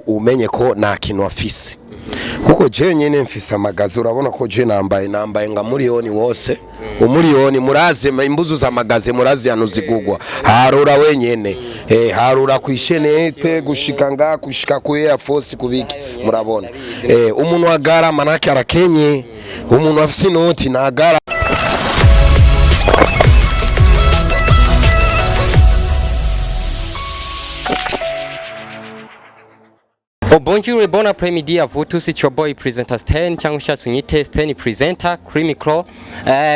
Umenye ko nta kintu afise, kuko je nyene mfise amagazi. Urabona ko je nambaye nga miliyoni wose, umuriyoni. Murazi imbuzu za magazi, murazi hano zigugwa. Harura wenyene, harura kwishenete gushika nga gushika ku Air Force kubiki. Murabona, umuntu agara manake arakenye. Umuntu afise inoti ntagara. Oh, bonjour et bon après-midi à vous tous. It's your boy Presenter Stan cyangwa ushatse unyite Stan Presenter kuri micro.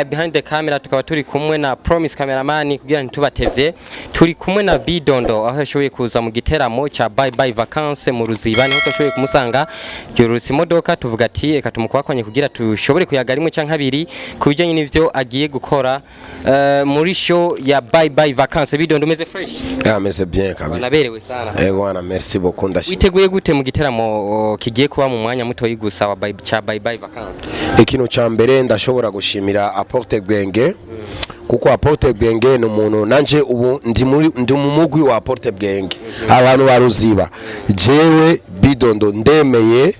Behind the camera tukaba turi kumwe na Promise cameraman kugira ntitubatevye. Turi kumwe na Bidondo aho yashoboye kuza mu giteramo cha Bye Bye Vacances mu Ruziba, niho twashoboye kumusanga. Yorutse imodoka, tuvuga ati reka tumukwakanye kugira tushobore kuyaga rimwe canke abiri ku bijanye n'ivyo agiye gukora muri show ya Bye Bye Vacances. Bidondo, umeze fresh? Ameze bien kabisa. Wanaberewe sana. Bwana, merci beaucoup, ndashimye. Witeguye gute mu giteramo kigiye kuba mu mwanya muto gusa wa bye, cha Bye Bye Vacances? Ikintu ca mbere, ndashobora gushimira Aporte Bwenge, kuko Aporte Bwenge ni umuntu nanje ubu ndi mu mugwi wa Aporte Bwenge. Abantu baruziba, jewe Bidondo ndemeye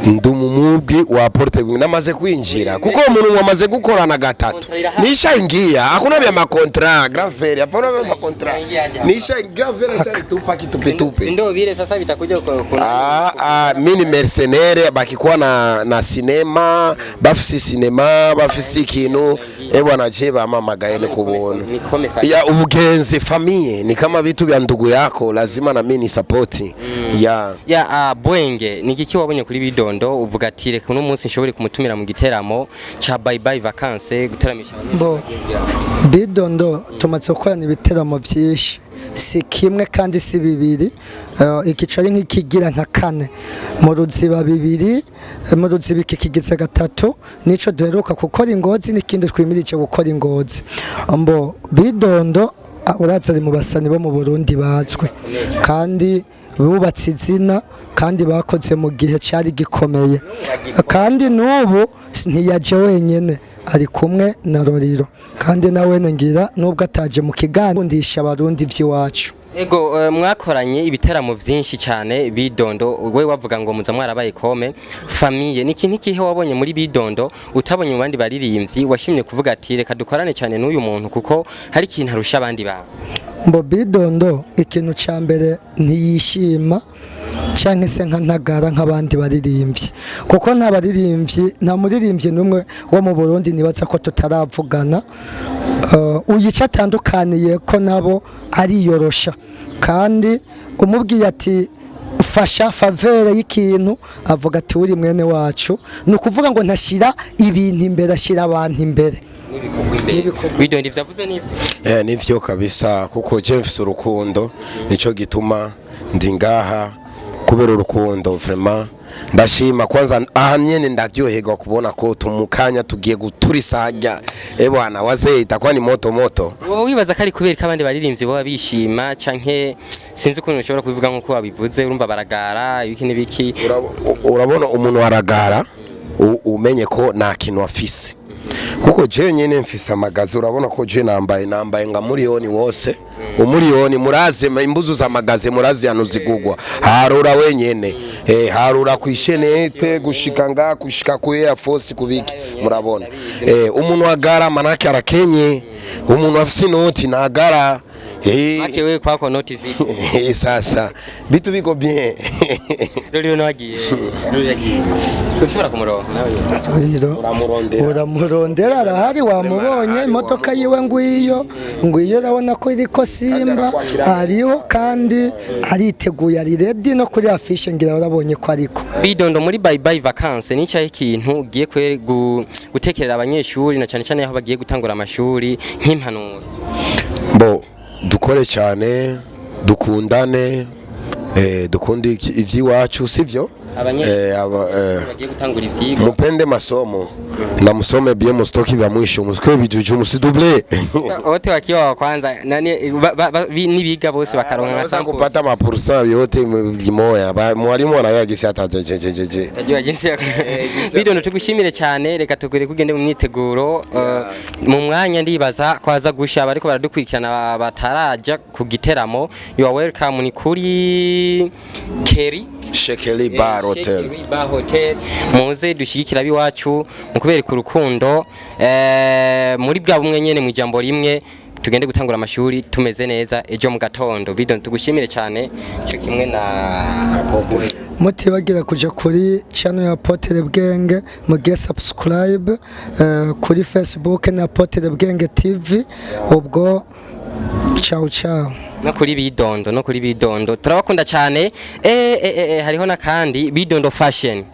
ndi mu mugwi wa Aporte Bwenge, namaze kwinjira kuko umuntu wamaze gukorana gatatu nishaingia. Hakuna vya ma contrat, grand frère, hapana vya ma contrat, nisha grand frère ashanitupa kitupetupe. Ndio vile sasa vitakuja kwa Ah, ah, mi ni mercenaire. Bakikuwa na sinema, bafise sinema, bafise ikintu, bwana, je bamamagaye ni kubuntu. Nikome ya ubugenzi, famille ni kama vitu vya ndugu yako, lazima na mimi ni support ya. Ya Bwenge, ni igiki wabonye kuri Bidondo uvuga ati reka uno munsi nshobore kumutumira mu giteramo cha Bye Bye Vacances guteramisha abanyeshuri Bo. bagiye kugira? Bidondo tumaze gukorana ibiteramo byinshi, si kimwe kandi si bibiri. Igice ari nk'ikigira nka kane mu Ruziba, bibiri mu Ruziba, iki kigize gatatu, nico duheruka gukora ingozi n'ikindi twimirije gukora ingozi. Mbo Bidondo, uraza ari mu basani bo mu Burundi bazwi kandi bubatse izina kandi bakoze mu gihe cyari gikomeye, kandi n'ubu ntiyaje wenyine, ari kumwe na Roriro, kandi nawe ngira nubwo ataje mu kiganiro ndisha Abarundi iby'iwacu. Ego, mwakoranye ibiteramo byinshi cyane. Bidondo, we wavuga ngo muza mwarabaye comme famille. Ni ikintu ikihe wabonye muri Bidondo utabonye mu bandi baririmbyi, washimye kuvuga ati reka dukorane cyane n'uyu muntu kuko hari ikintu arusha abandi bantu? Mbo Bidondo, ikintu cya mbere, ntiyishima cyangwa se nka ntagara nk'abandi baririmbyi, kuko nta baririmbyi, nta muririmbyi n'umwe wo mu Burundi nibaza ko tutaravugana. Uyu icyo atandukaniye ko nabo, ariyorosha, kandi umubwiye ati fasha faveur y'ikintu, avuga ati uri mwene wacu. Ni ukuvuga ngo ntashyira ibintu imbere, ashyira abantu imbere. Bidondo, ivyo avuze n'ivyo? Nivyo kabisa, kuko je mfise urukundo, nico gituma ndi ngaha kubera urukundo. Vraiment ndashima. Kwanza aha nyene ndaryoherwa kubona ko tumukanya tugiye guturisajya. Bwana wazee, itakuwa ni moto moto. Wowe wibaza ko ari kubera ko abandi baririmbyi baba bishima, canke sinzi ukuntu ushobora kubivuga nk'uko wabivuze, urumva baragara ibiki n'ibiki? Urabona umuntu aragara, umenye ko nta kintu afise, kuko je nyene mfise amagazi. Urabona ko je nambaye nga miliyoni wose, umuriyoni. Murazi imbuzu za magazi, murazi hano zigugwa. Harura wenyene, harura kwishenete gushika nga gushika ku Air Force kubiki. Murabona, umuntu agara manake arakenye. Umuntu afise inoti ntagara. Make wewe kwako noti zipo? Sasa bitu biko bien. Rero nagiye, rero yagiye, ushobora kumuronka nawe nyene. Rero Uramurondera. Uramurondera, arahari, wamubonye, imodoka yiwe ngwiyo, ngwiyo, urabona ko iriko Simba ariho kandi ariteguye, ari ready no kuri affiche ngira urabonye ko ariko. Bidondo, muri Bye Bye Vacances ni cyahe ikintu ugiye gutekerera abanyeshuri, na cyane cyane aho bagiye gutangura amashuri, nk'impanuro? Bo dukore cyane, dukundane, dukunde ivy'iwacu, sivyo? Abanyeshuri Eh, bagiye gutangura ivyigwa. Mupende masomo na musome bien, musitoki vya mwisho, musikoe vijuju, musidouble. Wote wakiwa wa kwanza nani nibiga bose bakaronka nka Wanaweza samples. kupata mapursa yote limoya. Mwalimu anayo gisi hata je. Tajua jinsi ya Bidondo, tugushimire cyane. Reka tugure kugende mu myiteguro mu mwanya ndibaza ko aza gusha bariko baradukurikirana bataraja ku giteramo, you are welcome. Ni kuri Kerry Shekeli Bar Hotel. Shekeli Bar Hotel. Muze dushyigikira abiwacu mu kubereka urukundo muri bwa bumwe nyene, mu ijambo rimwe tugende gutangura amashuri tumeze neza ejo mu gatondo. Bidondo, tugushimire cyane cyo kimwe na Mutibagira kuja kuri channel ya Apotre Bwenge mugiye subscribe kuri Facebook na Apotre Bwenge TV. Ubwo ciao ciao. No kuri Bidondo, no kuri Bidondo, turabakunda cyane. Hariho n'akandi Bidondo Fashion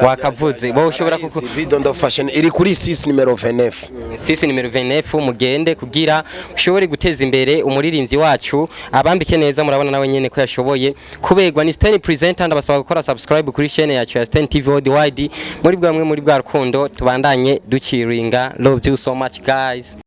wakavuze wowe ushobora kuko Bidondo Fashion iri kuri 6 numero 29. Sisi nimero 29, mugende kugira ushobore guteza imbere umuririmbyi wacu, abambike neza. Murabona nawe nyene ko yashoboye kuberwa. Ni Sten Presenter, ndabasaba gukora subscribe kuri chaîne yacu ya Sten TV Worldwide. Muri bwamwe muri bwa rukundo tubandanye duciringa. Love you so much, guys.